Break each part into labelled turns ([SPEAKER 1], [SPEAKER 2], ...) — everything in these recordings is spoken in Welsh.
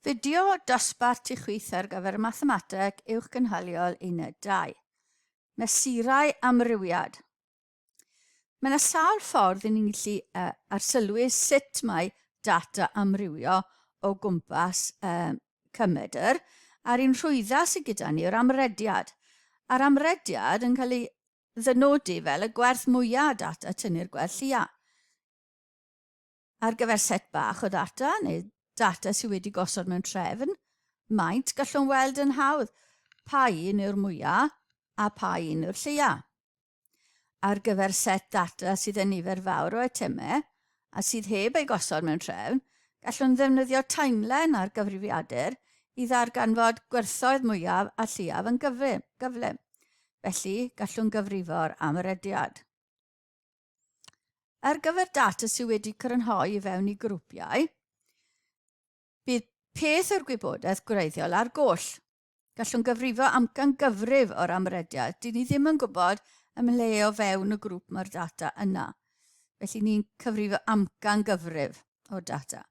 [SPEAKER 1] Fideo dosbarth tu chwith ar gyfer Mathemateg Uwchgynhaliol Uned 2. Mesurau amrywiad. Mae yna sawl ffordd i ni'n gallu uh, arsylwi sut mae data amrywio o gwmpas um, cymedr, a'r un rhwydda sydd gyda ni yw'r amrediad. A'r amrediad yn cael ei ddynodi fel y gwerth mwyaf data tynnu'r gwerth lleiaf. Ar gyfer set bach o ddata, neu data sydd wedi gosod mewn trefn, maint, gallwn weld yn hawdd pa un yw'r mwyaf a pa un yw'r lleiaf. Ar gyfer set ddata sydd â nifer fawr o eitemau a sydd heb ei gosod mewn trefn, gallwn ddefnyddio taenlen ar gyfrifiadur i ddarganfod gwerthoedd mwyaf a lleiaf yn gyflym. Felly, gallwn gyfrifo'r amrediad. Ar gyfer data sydd wedi crynhoi i fewn i grwpiau, bydd peth o'r gwybodaeth gwreiddiol ar goll. Gallwn gyfrifo amcan gyfrif o'r amrediad. Dyn ni ddim yn gwybod ym mhle o fewn y grŵp mae'r data yna. Felly ni'n cyfrifo amcan gyfrif o'r data.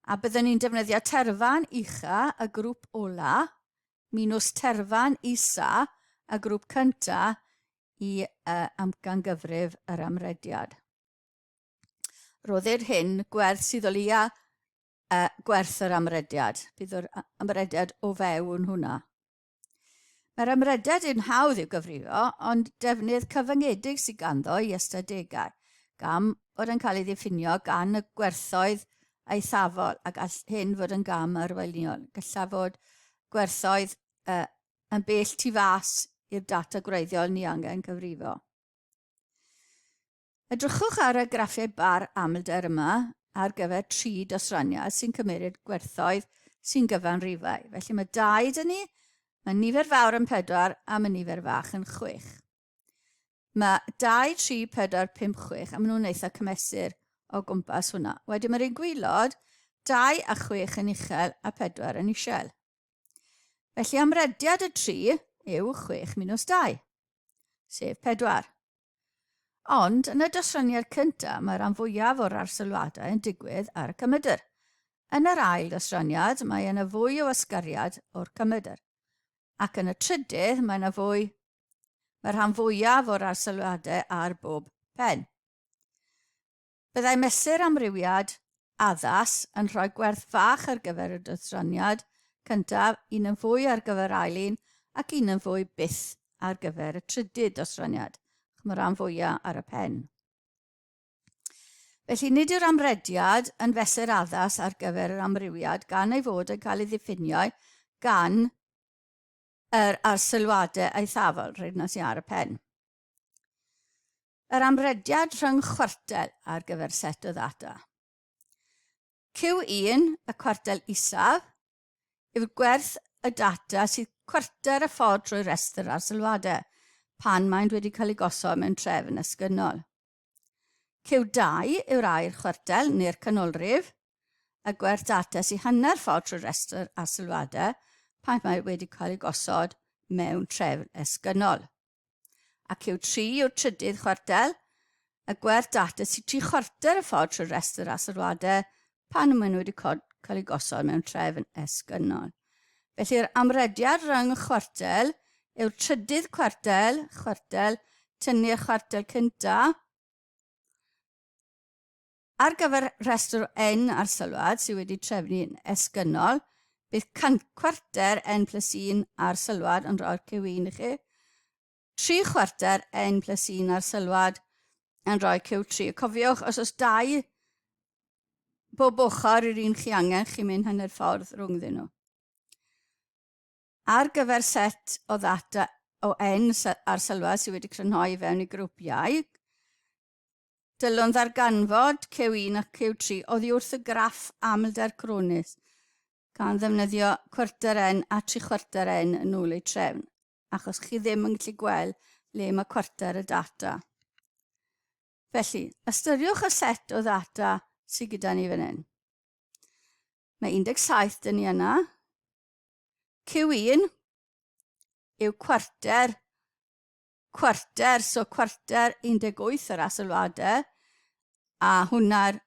[SPEAKER 1] A byddwn ni'n defnyddio terfan ucha y grŵp ola minus terfan isa y grŵp cynta i uh, amcangyfrif yr amrediad. Rhoddir hyn gwerth sydd o leia uh, gwerth yr amrediad. Bydd yr amrediad o fewn hwnna. Mae'r amrediad yn hawdd i'w gyfrifo, ond defnydd cyfyngedig sydd ganddo i ystadegau, gan fod yn cael ei ddiffinio gan y gwerthoedd eithafol, a gall hyn fod yn gam arweiniol. Gallai fod gwerthoedd uh, yn bell tu fas i'r data gwreiddiol ni angen cyfrifo. Edrychwch ar y graffiau bar amlder yma ar gyfer tri dosraniad sy'n cymeryd gwerthoedd sy'n gyfanrifau. Felly mae dau dyn ni, mae nifer fawr yn 4 a mae nifer fach yn 6. Mae 2, 3, 4, 5, 6 a maen nhw'n eitha cymesur o gwmpas hwnna. Wedyn mae'r un gwylod, 2 a 6 yn uchel a 4 yn isel. Felly amrediad y 3 yw 6 minus 2, sef 4. Ond yn y dosraniad cyntaf mae rhan fwyaf o'r arsylwadau yn digwydd ar y cymydr. Yn yr ail dosraniad mae yna fwy o ysgariad o'r cymydr. Ac yn y trydydd mae yna fwy, mae rhan fwyaf o'r arsylwadau ar bob pen. Byddai mesur amrywiad addas yn rhoi gwerth fach ar gyfer y dosraniad cyntaf, un yn fwy ar gyfer ail un ac un yn fwy byth ar gyfer y trydydd dosraniad, ch'mod rhan fwyaf ar y pen. Felly nid yw'r amrediad yn fesur addas ar gyfer yr amrywiad gan ei fod yn cael ei ddiffinio gan yr arsylwadau eithafol, rhaid na sy'n ar y pen. Yr amrediad rhwng chwartel ar gyfer set o ddata. Q1, y cwartel isaf, yw'r gwerth y data sydd cwarter y ffordd trwy restr arsylwadau pan maent wedi cael eu gosod mewn trefn esgynnol. Q2 yw'r ail chwartel neu'r canolrif, y gwerth data sydd hanner ffordd trwy restr arsylwadau pan mae wedi cael ei gosod mewn trefn esgynnol. Ac yw 3 yw'r trydydd chwartel, y gwerth data sydd tri chwarter y ffordd trwy'r rhestr asylwadau pan maen nhw wedi cael eu gosod mewn trefn esgynnol. Felly'r amrediad rhwng chwartel yw'r trydydd cwartel, chwartel, tynnu'r chwartel cyntaf, Ar gyfer rhestr o N ar sylwad sydd wedi trefnu yn esgynnol, bydd cwarter N plus 1 ar sylwad yn rhoi'r Q1 i chi. 3 chwarter N plus 1 ar sylwad yn rhoi Q3. Cofiwch, os oes dau bob ochr i'r un chi angen, chi'n mynd hanner ffordd rhwngddyn nhw. Ar gyfer set o ddata o N ar sylwad sydd wedi crynhoi i fewn i grwpiau, Dylwn ddarganfod Q1 a Q3 oddi wrth y graff amlder cronus, gan ddefnyddio cwarter N a tri chwarter N yn ôl eu trefn, achos chi ddim yn gallu gweld le mae cwarter y data. Felly, ystyriwch y set o ddata sydd gyda ni fan hyn. Mae 17 dyn ni yna. Q1 yw cwarter cwarter, so cwarter 18 yr arsylwadau, a hwnna'r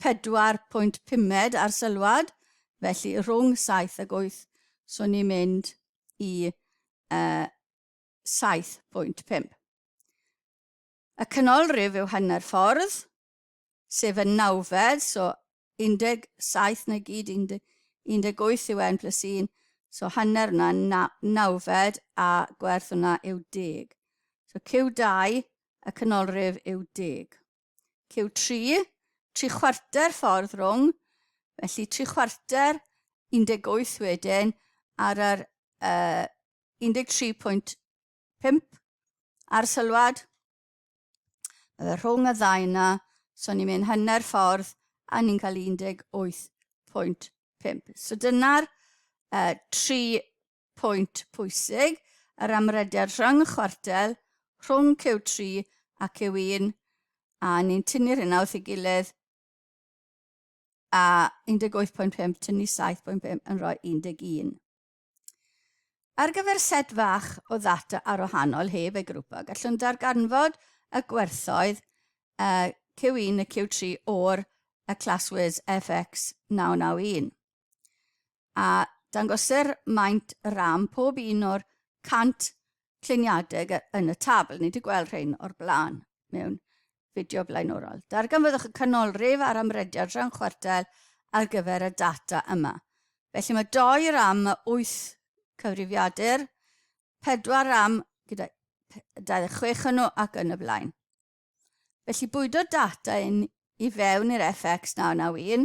[SPEAKER 1] 4.5 arsylwad. Felly rhwng 7 ag 8, so ni'n mynd i 7.5. Y canolrif yw hanner ffordd, sef y nawfed, so 17 neu gyd 18 yw n plus 1, so hanner hwnna na, nawfed a gwerth hwnna yw deg. So Q2, y canolrif yw deg. Q3, tri chwarter ffordd rhwng, felly tri chwarter 18 wedyn ar yr 13.5 ar sylwad. Mae fe rhwng y ddau yna, so ni'n mynd hanner ffordd a ni'n cael 18.5. So dyna'r tri pwynt pwysig, yr amrediad rhyng chwartel, rhwng Q3 a Q1, a ni'n tynnu'r hynna wrth ei gilydd, a 18.5 tynnu 7.5 yn rhoi 11. Ar gyfer set fach o ddata arwahanol heb ei grwpo, gallwn darganfod y gwerthoedd Q1 a Q3 o'r y ClassWiz FX991. A dangosir maint RAM pob un o'r 100 cluniadeg yn y tabl. Ni wedi gweld rhain o'r blaen mewn fideo blaenorol. Darganfyddwch y canolrif a'r amrediad rhwng chwartel ar gyfer y data yma. Felly mae doi ram y 8 cyfrifiadur, 4 ram gyda 26 yn nhw ac yn y blaen. Felly bwydo data in i fewn i'r FX991,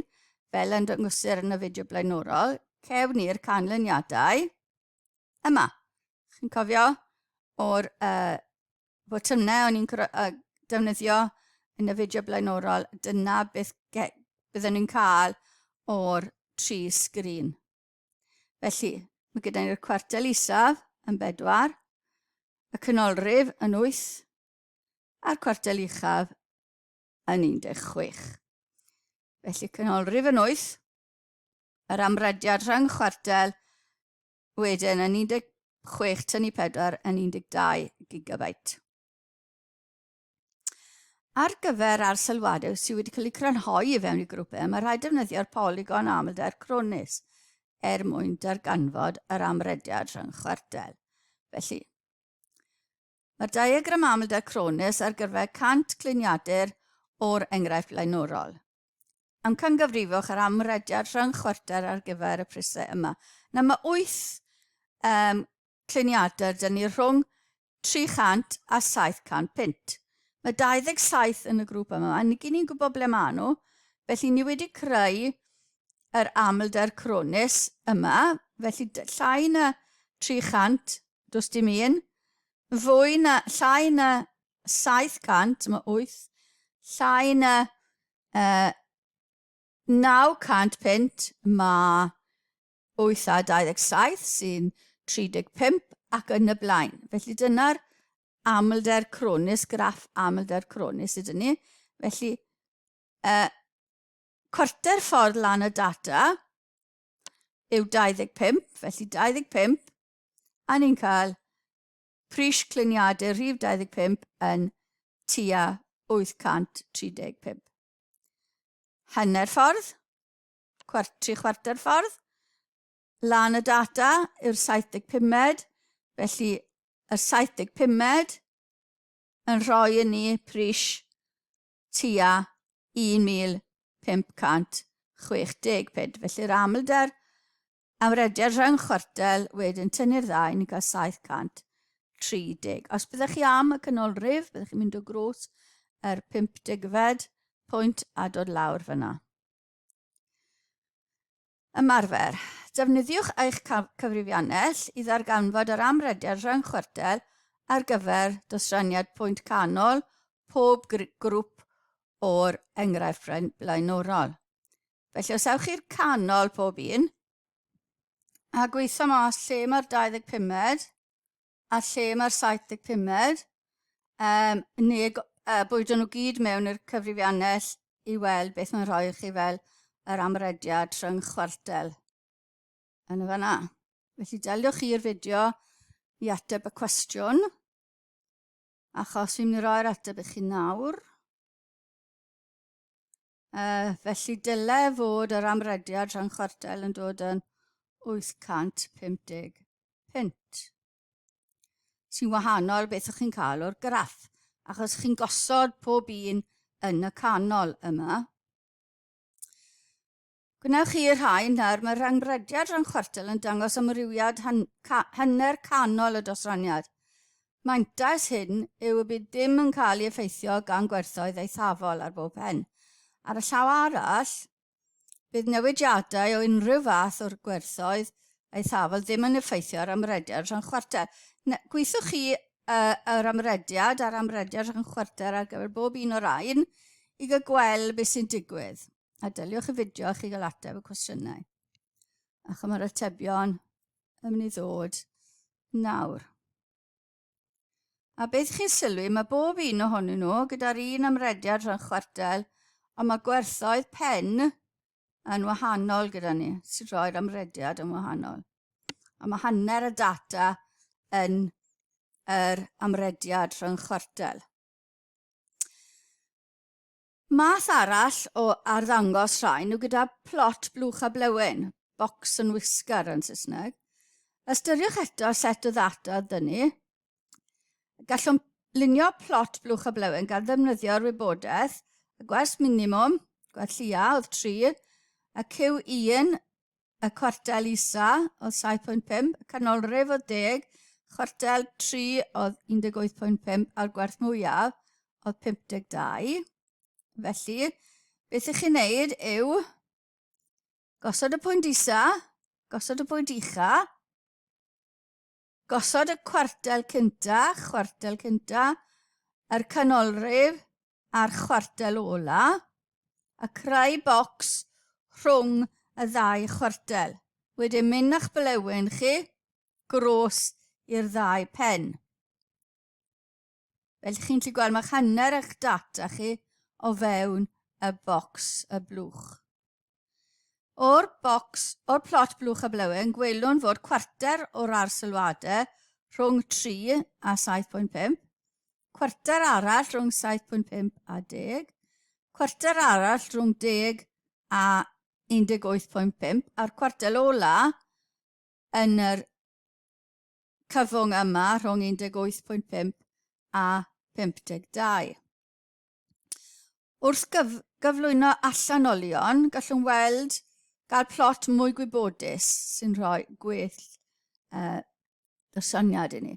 [SPEAKER 1] fel yn dangosir yn y fideo blaenorol, cewn ni'r canlyniadau yma. Chi'n cofio o'r botymau o'n i'n defnyddio yn y fideo blaenorol, dyna beth byddwn ni'n cael o'r tri sgrin. Felly, mae gyda ni'r cwartel isaf yn bedwar, y canolrif yn 8, a'r cwartel uchaf yn 16. Felly canolrif yn 8, yr amrediad rhwng chwartel wedyn yn 16 tynnu 4 yn 12 gigabyte. Ar gyfer arsylwadau sydd wedi cael eu crynhoi i fewn i grwpau, mae rhaid defnyddio'r polygon amlder cronus er mwyn darganfod yr amrediad rhwng chwartel. Felly, Mae'r diagram amlder cronus ar gyfer 100 cluniadur o'r enghraifft flaenorol. Amcangyfrifwch yr amrediad rhwng chwarter ar gyfer y prisau yma. Nawr mae 8 cluniadur dyn ni rhwng 300 a 700 punt. Mae 27 yn y grŵp yma, a ni gyd ni'n gwybod ble maen nhw, felly ni wedi creu yr amlder cronus yma, felly llai na 300 Does dim un. Fwy na, llai na 700, mae 8. Llai na 900 punt, mae 8 a 27 sy'n 35 ac yn y blaen. Felly dyna'r amlder cronus, graff amlder cronus ydyn ni. Felly, cwarter ffordd lan y data yw 25, felly 25, a ni'n cael pris cluniadau rhif 25 yn tua 835. Hanner ffordd, cwart, tri chwarter ffordd, lan y data yw'r 75med, felly y 75med yn rhoi i ni pris tua 1,560 punt. Felly'r amlder amrediad rhwng chwartel wedyn tynnu'r ddau, ni'n cael 730. Os byddech chi am y canolrif, byddech chi'n mynd o gros yr 50fed pwynt a dod lawr fyna. Ymarfer. Defnyddiwch eich cyfrifiannell i ddarganfod yr amrediad rhwng chwartel ar gyfer dosraniad pwynt canol pob grŵp o'r enghraifft blaenorol. Felly os ewch i'r canol pob un, a gweithio mas lle mae'r 25med a lle mae'r 75med, neu bwydo nhw gyd mewn i'r cyfrifiannell i weld beth mae'n rhoi i chi fel yr amrediad rhwng chwartel yn y fanna. Felly daliwch chi'r fideo i ateb y cwestiwn, achos fi'n mynd i roi'r ateb i chi nawr. Felly dyle fod yr amrediad rhan chwartel yn dod yn 850 punt. Sy'n wahanol beth ych chi'n cael o'r graff, achos chi'n gosod pob un yn y canol yma. Gwnewch chi rhain nawr, mae rhangrediad rhan chwartel yn dangos amrywiad hanner canol y dosraniad. Mantais hyn yw y bydd dim yn cael ei effeithio gan gwerthoedd eithafol ar bob pen. Ar y llaw arall, bydd newidiadau o unrhyw fath o'r gwerthoedd eithafol ddim yn effeithio ar amrediad rhan chwarter. Gweithiwch chi yr amrediad a'r amrediad rhan chwarter ar gyfer bob un o'r rhain i gael gweld beth sy'n digwydd. A deliwch y fideo i chi gael ateb y cwestiynau. Ac mae'r atebion yn mynd i ddod nawr. A beth chi'n sylwi, mae bob un ohonyn nhw gyda'r un amrediad rhan chwartel, ond mae gwerthoedd pen yn wahanol gyda ni, sy'n rhoi'r amrediad yn wahanol. A mae hanner y data yn yr amrediad rhwng chwartel. Math arall o arddangos rhain yw gyda plot blwch a blewyn, box and whisker yn Saesneg. Ystyriwch eto set o ddata dyn ni. Gallwn lunio plot blwch a blewyn gan ddefnyddio'r wybodaeth, y gwers minimwm, gwerth llia oedd 3, y Q1, y cwartel isa oedd 7.5, y canolrif oedd 10, chwartel 3 oedd 18.5 a'r gwerth mwyaf oedd 52. Felly, beth ych chi'n neud yw gosod y pwynt isa, gosod y pwynt ucha, Gosod y cwartel cynta, chwartel cynta, yr canolrif a'r chwartel ola, a creu bocs rhwng y ddau chwartel. Wedyn mynd â'ch blewyn chi gros i'r ddau pen. Felly chi'n gallu gweld mae'ch hanner eich data chi o fewn y bocs y blwch. O'r bocs, o'r plot blwch y blewyn, gwelwn fod cwarter o'r arsylwadau rhwng 3 a 7.5, cwarter arall rhwng 7.5 a 10, cwarter arall rhwng 10 a 18.5, a'r cwartel ola yn yr cyfwng yma rhwng 18.5 a 52. Wrth gyf gyflwyno allanolion, gallwn weld gael plot mwy gwybodus sy'n rhoi gwell dosraniad i ni.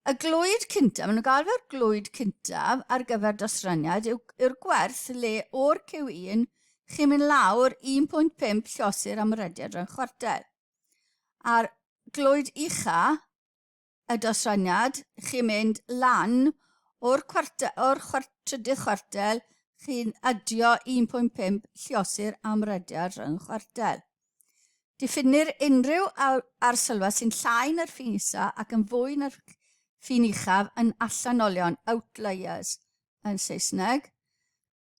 [SPEAKER 1] Y glwyd cyntaf, maen nhw'n gael fe'r glwyd cyntaf ar gyfer dosraniad yw'r yw gwerth le o'r Q1 chi'n mynd lawr 1.5 llosir am rediad rhan chwarter. A'r glwyd ucha y dosraniad, chi'n mynd lan o'r, cwarte, o'r chwart, trydydd chwartel, chi'n adio 1.5 lliosir amrediad rhwng chwartel. Diffinnir unrhyw arsylfa sy'n llai na'r ffin isa ac yn fwy na'r ffin uchaf yn allanolion, outliers yn Saesneg.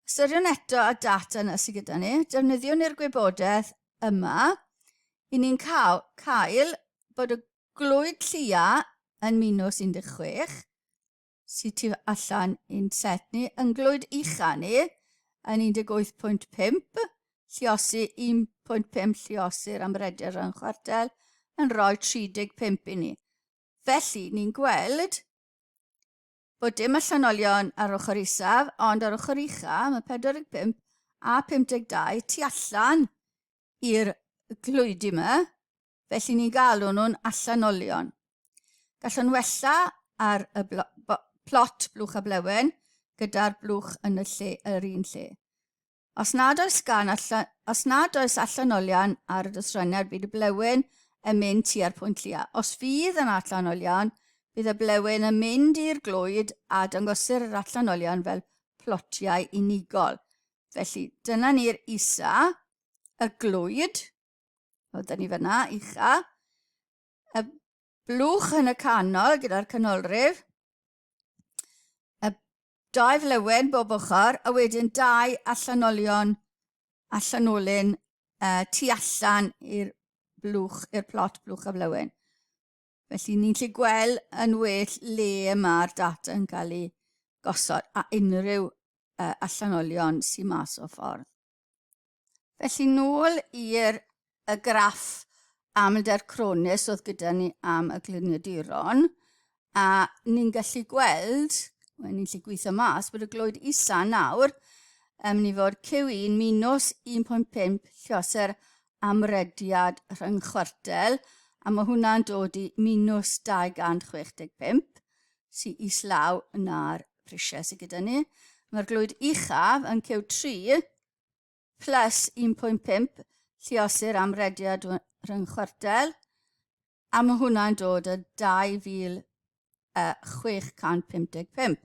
[SPEAKER 1] Ystyriwn eto y data yna sydd gyda ni. Defnyddiwn ni'r gwybodaeth yma i ni'n cael, cael bod y glwyd llia yn minus 16, sydd tu allan i'n set ni, yn glwyd ucha ni yn 18.5, lliosi 1.5 lliosi'r amrediad rhan chwartel yn rhoi 35 i ni. Felly, ni'n gweld bod dim allanolion ar ochr isaf, ond ar ochr ucha mae 45 a 52 tu allan i'r glwydi yma, felly ni'n galw nhw'n allanolion. Gallwn wella ar y plot blwch a blewen gyda'r blwch yn y lle, yr un lle. Os nad oes gan allan, os nad oes allanolion ar y dosraniad, bydd y blewyn yn mynd tua'r pwynt llia. Os fydd yn allanolion, bydd y blewyn yn mynd i'r glwyd a dangosir yr allanolion fel plotiau unigol. Felly, dyna ni'r isa, y glwyd, o, dyna ni fyna, ucha, y blwch yn y canol gyda'r canolrif, y dau flewen bob ochr, a wedyn dau allanolion, allanolyn tu allan i'r blwch, i'r plot blwch a flewen. Felly ni'n lle gweld yn well le mae'r data yn cael ei gosod a unrhyw allanolion sy'n mas o ffordd. Felly nôl i'r y graff amlder cronus oedd gyda ni am y gliniaduron, a ni'n gallu gweld, wel, ni'n gallu gweithio mas, bod y glwyd isa nawr yn mynd i fod Q1 minus 1.5 llioser amrediad rhyng chwartel, a mae hwnna'n dod i minus 265, sy'n islaw na'r prisiau sydd gyda ni. Mae'r glwyd uchaf yn Q3 plus 1.5 lliosir am rediad rhwng chwartel, a mae hwnna'n dod y 2,655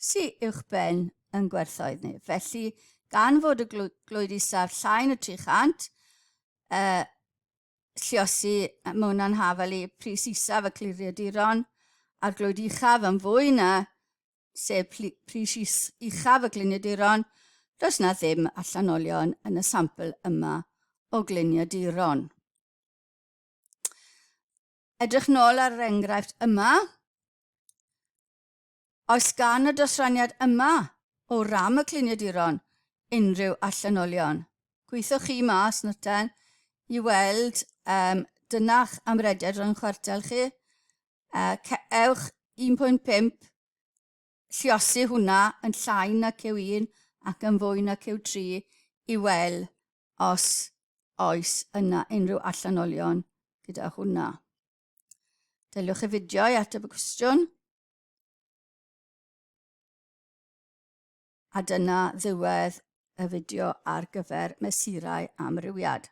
[SPEAKER 1] sy uwchben yn gwerthoedd ni. Felly, gan fod y glwyd isaf llai na 300, lliosi, mae hwnna'n hafal i pris isaf y cliriaduron, a'r glwyd uchaf yn fwy na, sef pris uchaf y gliniaduron, does na ddim allanolion yn y sampl yma o gliniaduron. Edrych nôl ar yr enghraifft yma. Oes gan y dosraniad yma o ram y cliniaduron unrhyw allanolion? Gweithiwch chi mas nawr i weld dyna'ch amrediad rhwng chwartel chi. Ewch 1.5, lliosi hwnna yn llai na Q1 ac yn fwy na Q3 i weld os oes yna unrhyw allanolion gyda hwnna. Deliwch y fideo i ateb y cwestiwn. A dyna ddiwedd y fideo ar gyfer mesurau amrywiad.